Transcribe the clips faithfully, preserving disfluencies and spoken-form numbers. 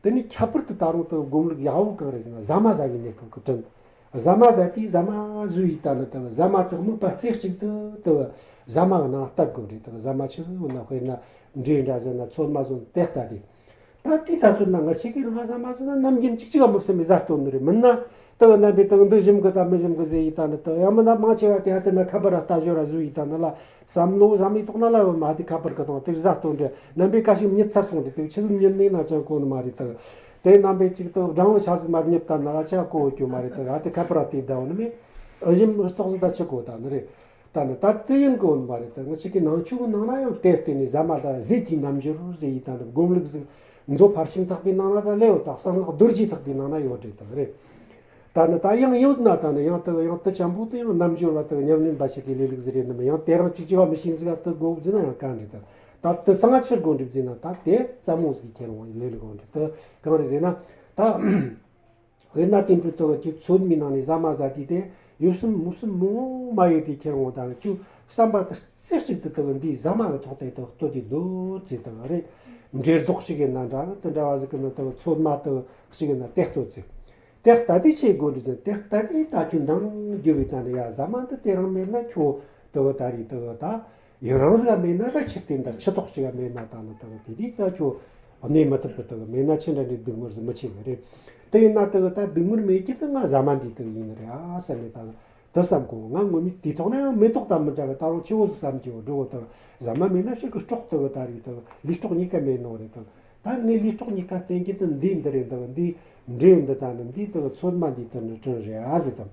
དེ་ནས་ཁྱད་པར་དུ་ད་རུང་དུ་སྒོམ་ལུགས་ཡག་པོ་གང་རེད་ཟེར་ན། ཟ་མ་ཟ་བའི་གནས་སྐབས་ཀྱི་དྲིན། ཟ་མ་ཟ་དུས་ཟ་མ་ཟོས་ཡིས་ད་ནི་དུ་ཟ་མ་དུ་སྨུག་པ་རྩེ་གཅིག་ཏུ་དུ་ཟ་མ་གི་ནང་ལྟ་དགོས་རེད། དུ་ཟ་མ་ཆི་ཟིག་ཡོད་ན། དཔེར་ན་འབྲས་འདྲ་ཟོས་ན། ཚོད་མ་ཟོས་ན། དེ་ལྟ་དེ། ད་དེ་ལྟ་ཚོད་ན་ང་ཞིག་གིས་རང་ཟ་མ་ཟོས་ན་ནམ་རྒྱུན་གཅིག་གཅིག་ག་མི་བསམ་པའི་བཟའ་སྟོན་ནི་རེད། མིན་ན་དུ་རྣམ་པའི་དུ་འདི་ཞིམ་གི་ད་མི་ཞིམ་གི་ཟེར་ཡིས་ད་ནི་དུ། ཡང་མིན་ན་མང་ཆེ་བ་དེ་ཧ་དེ་ན་ཁ་པར་ར་ལྟ་ཞོར་ར་ཟོས་ཡིས་ད་ནི་ལ། བསམ་བློ་བསམ་མི་ཐོག་ན་ལ་ཡོད་མ་དེ་ཁ་པར་གི་དང་དེ་བཟའ་སྟོན་འདྲ། རྣམ་པའི་ཁ་ཞིག་མྱི་ཚར་སོང་རེད། དེ་ཆི་ཟིག་མྱི་ནས་ན་ཅང་གོ་ནི་མ་རེད་དང་། དེ་རྣམ་པའི་ཅིག་ཏུ་སྦྲང་བུ་ཆ་ཟིག་མར་མྱི་ལྟ་ན་ལ་ཆ་གོ་གྱོ་མ་རེད་དང་། ཨ་དེ་ཁ་པར་དེ་ད་འོ་ནི་མེད། ཨ་ཞིམ་སོགས་སུ་ད་ཆི་གོ་ད་ནི་རེད། ད་ནི་ད་དེ་ཡིན་གོ་ནི་མ་རེད་དང་། ང་ཞིག་གི་ནང་ཆོས་གི་ནང་ན་ཡང་དེ་བརྟེན་ནས་ཟ་མ་ད་ཟས་ཀྱི་རྣམ་འགྱུར་ཟེར་ཡིས་ད་ནི་སྒོམ་ལུགས་ཟིག་མདོ་ཕར་ཕྱིན་ཐེག་པའི་ནང་ན་ད་ལེའོ་ད་གསང་སྔགས་རྡོ་རྗེ་ཐེག་པའི་ནང་ན་ཡོད་རེད་དང་རེད། ད་ནི་ད་ཡང་ཡོད་ན་ད་ནི་ཡང་དུ་ཡང་དུ་ཆེན་པོ་དུ་ཡང་རྣལ་འབྱོར་བ་དུ་ཉམས་ལེན་པ་ཞིག་གི་ལས་ལུགས་ཟིག་རེད་ནི་མི། ཡང་དེ་རང་གཅིག་གཅིག་བ་མི་ཤེས་ཟིག་ལ་དུ་དགོ་བཟི་ན་ཡང་ག་འདྲ་དུ། ད་དུ་སང་ང་ཕྱིར་དགོ་འགྲིབ་ཟིན་ན་ད་དེ་ཙམ་མོ་ཟིག་ཁྱེར་འོང་ལས་ལུགས་འོང་འདྲ་དུ་གང་རེད་ཟེར་ན། ད་དཔེར་ན་དེ་འཕྲོ་དུ་གི་ཚོད་མའི་ནང་ནས་ཟ་མ་ཟ་དུས་དེ་ཡོད་སུམ་མུ་སུམ་མོ་མ་ཡོད་དེ་ཁྱེར་འོང་ད་ནི་ཁྱོད་བསམ་པ་དུ་རྩེ་གཅིག་ཏུ་དུ་འདི་ཟ་མ་གི་ཐོག་དེ་དུ་ལྟོས་དེ་འདོད་ཟེར་དང་རེད། འབྲས་རྡོག་ཅིག་ཡིན་ན་འདྲ་དུ་འདྲ་བ་ཟིག་གི་ནི་དུ་ཚོད་མ་དུ་ཅིག་ཡིན་ན་དེ་ལྟོས་ཟེར། དེ་ལྟ་དུས་ཆེ་དགོས་འདྲི་ཅན། དེ་ལྟ་དུས་ད་ཁྱོད་འདང་རྒྱུ་བའི་ད་ནི་ཡ་ཟ་མ་འདི་དེ་རང་མེད་ན་ཁྱོད་དུ་བ་ད་རེད་དུ་བ་ད་ཡུན་རིང་ཟིག་མེད་ན་ད་ཕྱིར་བསྟན་ད་ཆུ་ཐོག་ཅིག་མེད་ན་ད་ནི་དུ་བ་དེ་དུས་ད་ཁྱོད་གནས་མི་ཐུབ་པ་དུ་བ་མེད་ན་ཆི་འདྲ་འདྲའི་སྡུག་བསྔལ་ཟིག་མི་ཆེ་གི་རེད། དེ་ཡིན་ན་དུ་བ་ད་སྡུག་བསྔལ་མེད་ཀྱི་དུ་ང་ཟ་མ་འདི་དུ་ཡིན་ནི་རེད་ཨ་བསམ་མེད་ད་ནི་དུ་བསམ་གོ། ང་ངོ་མི་དེ་ཐོག་ན་ཡང་མེ་ཏོག་ད་མི་འདྲ་གི་ད་རུང་ཆེ་བོ་ཟིག་བསམ་གྱི་འོ་འགྲོ་བོ་དུ་བ་ཟ་མ་མེད་ན་ཕྱིར་གི་སྲོག་དུ་བ་ད་རེད་དུ་བ་ལུས་སྲོག་གཉིས་ཀ་མེད་ནོ་རེད་དུ། ད་ངའི་ལུས་སྲོག་གཉིས་ཀ་བསྟན་གྱི་དུ་འདི་འདི་རེད་འདུག་འདི་འདྲེ་འདི་དང་ནི་འདི་དུ་ཚོད་མ་འདི་དུ་ནི་དྲིན་རེད་ཨ་ཟེར་དང་།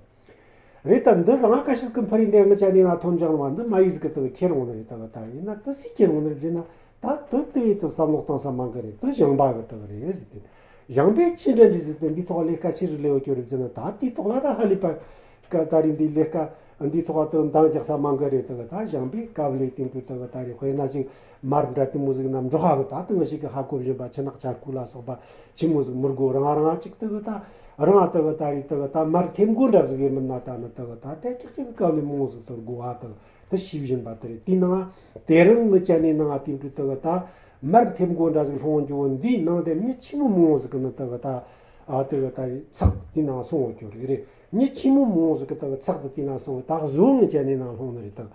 རེད་ད་འདི་རང་ཁ་ཤས་ཀྱི་འཕུར་རིང་འདི་ངི་ཅག་ནི་ན་ཐོན་ཅང་བ་འདི་མ་ཡིག་ཟིག་གི་དུ་ཁྱེར་འོང་ནི་རེད་དུ། ད་ཡིན་ན་དུ་སི་ཁྱེར་འོང་ནི་རེད་ཟེར་ན། ད་དུ་དུ་བའི་དུ་བསམ་བློ་གཏང་ས་མང་གི་རེད། དུ་ཞང་པ་གི་དུ་རེད་ཟེར་ཏེ། ཞང་པས་ཅི་འདྲ་འདྲི་ཟེར་ཏེ་འདི་ཐོག་ལས་ཀ་ཅི་རིགས་ལས་འོ་ཁྱོད་རེད་ཟེར་ན། ད་དེའི་ཐོག་ལ་ད་ཧ་ལས་པ་ཀ་ད་རིང་འདི་ལས་ཀ་འདི་ཐོག་ཏུ་འདང་རྒྱག་ས་མང་གི་རེད་དུ། ད་ཞང་པའི་སྐབས་ལས་སྟེང་དུ་དུ་ད་རེ་དཔེར་ན་ཅིག་མར་འདྲ་དེ་མོ་ཟིག་ན་འབྲོག་ཁ་གི་ད་དུང་ཞིག་གི་ཧ་གོ་བཞིན་པ་ཆུ་ནག་ཆར་ཁུ་ལ་སོགས་པ་ཆི་མོ་ཟིག་མི་དགོ་རང་རང་ཅིག་དུ་གི་ད་རང་དུ་གི་ད་རེ་དུ་གི་ད་མར་ཐེམ་དགོ་འདྲ་ཟིག་ཡིན་མིན་ན་ད་ནི་དུ་གི་ད་དེ་ཀྱག་ཀྱག་གི་སྐབས་ལས་མང་ཟིག་དུ་དགོ་བ་དུ་དུ་ཤི་བཞིན་པ་དུ་རེད། དེའི་ནང་དེ་རིང་ངི་ཅན་ནས་ནང་དེ་འདྲ་དུ་གི་ད་མར་ཐེམ་དགོ་འདྲ་ཟིག་ལྷོང་རྒྱུ་བོ་འདིའི་ནང་དེ་མི་ཆི་མོ་མང་ཟིག་གི་ནི་དུ་གི་ད་ཨ་དུ་གི་ད་རེ་ཚག་དེའི་ནང་སོང་བ་ཁྱོད་རེད་རེད། མི་ཆི་མོ་མང་ཟིག་གི་དུ་གི་ཚག་དུ་དེའི་ནང་སོང་བ་ད་གཟོད་ངི་ཅན་ནས་ནང་ལྷོང་ནི་རེད་དུ།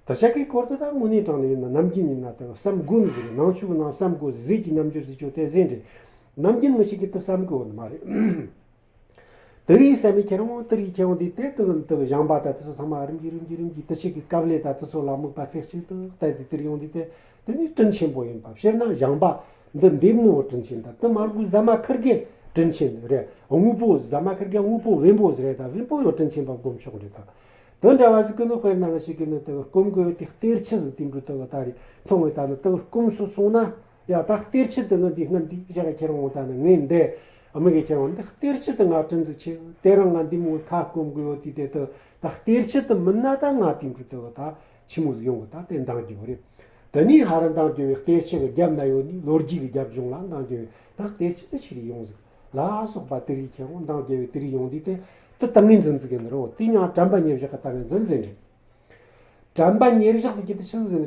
ད་ཆ་གི་སྐོར་དུ་ད་དངོས་གནས་དྲང་ནས་ཡིན་ན་ནམ་རྒྱུན་ཡིན་ན་ད་བསམ་དགོས་ནི་ཟིག་རེད། ནང་ཆོས་ཀྱི་ནང་བསམ་དགོས་ཟེར་གྱི་རྣམ་འགྱུར་ཟིག་ཅོ་དེ་ཟེར་འདྲ། ནམ་རྒྱུན་ངི་ཞིག་གི་དུ་བསམ་དགོས་ནི་མ་རེད། དེ་རིགས་བསམ་མི་ཁྱེར་འོང་དེ་རིགས་ཁྱེར་འོང་དེ་དེ་དུ་དུ་ཞང་པ་ད་དེ་ཚོ་ཚང་མ་རིམ་གྱིས་རིམ་གྱིས་རིམ་གྱིས་དུ་ཞིག་གི་སྐབས་ལས་ད་དེ་ཚོ་ལ་མིག་པ་ཚེག་ཅིག་དུ་ལྟ་དེ་དེར་ཡོང་དེ་དེ་དེ་ནི་དྲིན་ཆེན་པོ་ཡིན་པ་ཕྱིར་ན་ཞང་པ་འདི་འདེམས་ནི་བོ་དྲིན་ཆེན་ད་དུ་མར་གུ་ཟ་མ་ཁིར་གེ་དྲིན་ཆེན་རེད། དངོས་པོ་ཟ་མ་ཁིར་གེ་དངོས་པོ་བེམ་པོ་ཟིག་རེད། ད་བེམ་པོ་ཡང་དྲིན་ཆེན་པ་སྒོམ་ཆོག་རེད་ད། དོན་འདྲ་བ་ཟིག་གི་ནི་དཔེར་ན་ང་ཞིག་གི་ནི་དེ་སྐོམ་དགོས་དེ་གཏེར་ཆུ་ཟིག་དེ་འདྲ་དེ་ག་ད་རེ་མཐོང་བའི་ད་ནི་དེ་སྐོམ་སོ་སོང་ན་ཡ་ད་གཏེར་ཆུ་དེ་ང་འདི་ང་འདི་བཞག་ཁྱེར་འོང་ད་ནི་ངས་འདི་ཨ་མི་གི་ཁྱེར་འོང་འདི་གཏེར་ཆུ་དེ་ང་དྲིན་ཟིག་ཆེ་དེ་རང་ང་འདི་མོ་ཁ་སྐོམ་དགོས་ཡོད་དེ་དེ་དེ་ད་གཏེར་ཆུ་དེ་མིན་ན་ད་ང་དེ་འདྲ་དེ་ག་ད་ཆི་མོ་ཟིག་ཡོང་གི་ད་དེ་འདང་རྒྱུ་རེད། དེ་ནས་ཧ་ར་འདང་རྒྱུ་བའི་གཏེར་ཆུ་གི་རྒྱབ་ན་ཡོད་ནི་ལོ་རྒྱུས་ཀྱི་རྒྱབ་ལྗོངས་ལ་འདང་རྒྱུ་བའི་ད་གཏེར་ཆུ་དེ་ཆི་རིགས་ཡོང་ཟིག་ལ་སོགས་པ་དེ་རིགས་ཁྱེར་འོང་འདང་རྒྱལ་བའི་དེ་རིགས་ཡོང་དུས་དེ་དེ་ཏིང་ངེ་འཛིན་ཟིག་ཡིན་རོ། དེ་ཡང་དྲན་པ་ཉེར་བཞག་གི་ཏིང་ངེ་འཛིན་ཟེར་རེད། དྲན་པ་ཉེར་བཞག་ཟིག་གི་དེ་ཆི་ཟིག་ཟེར་རེད།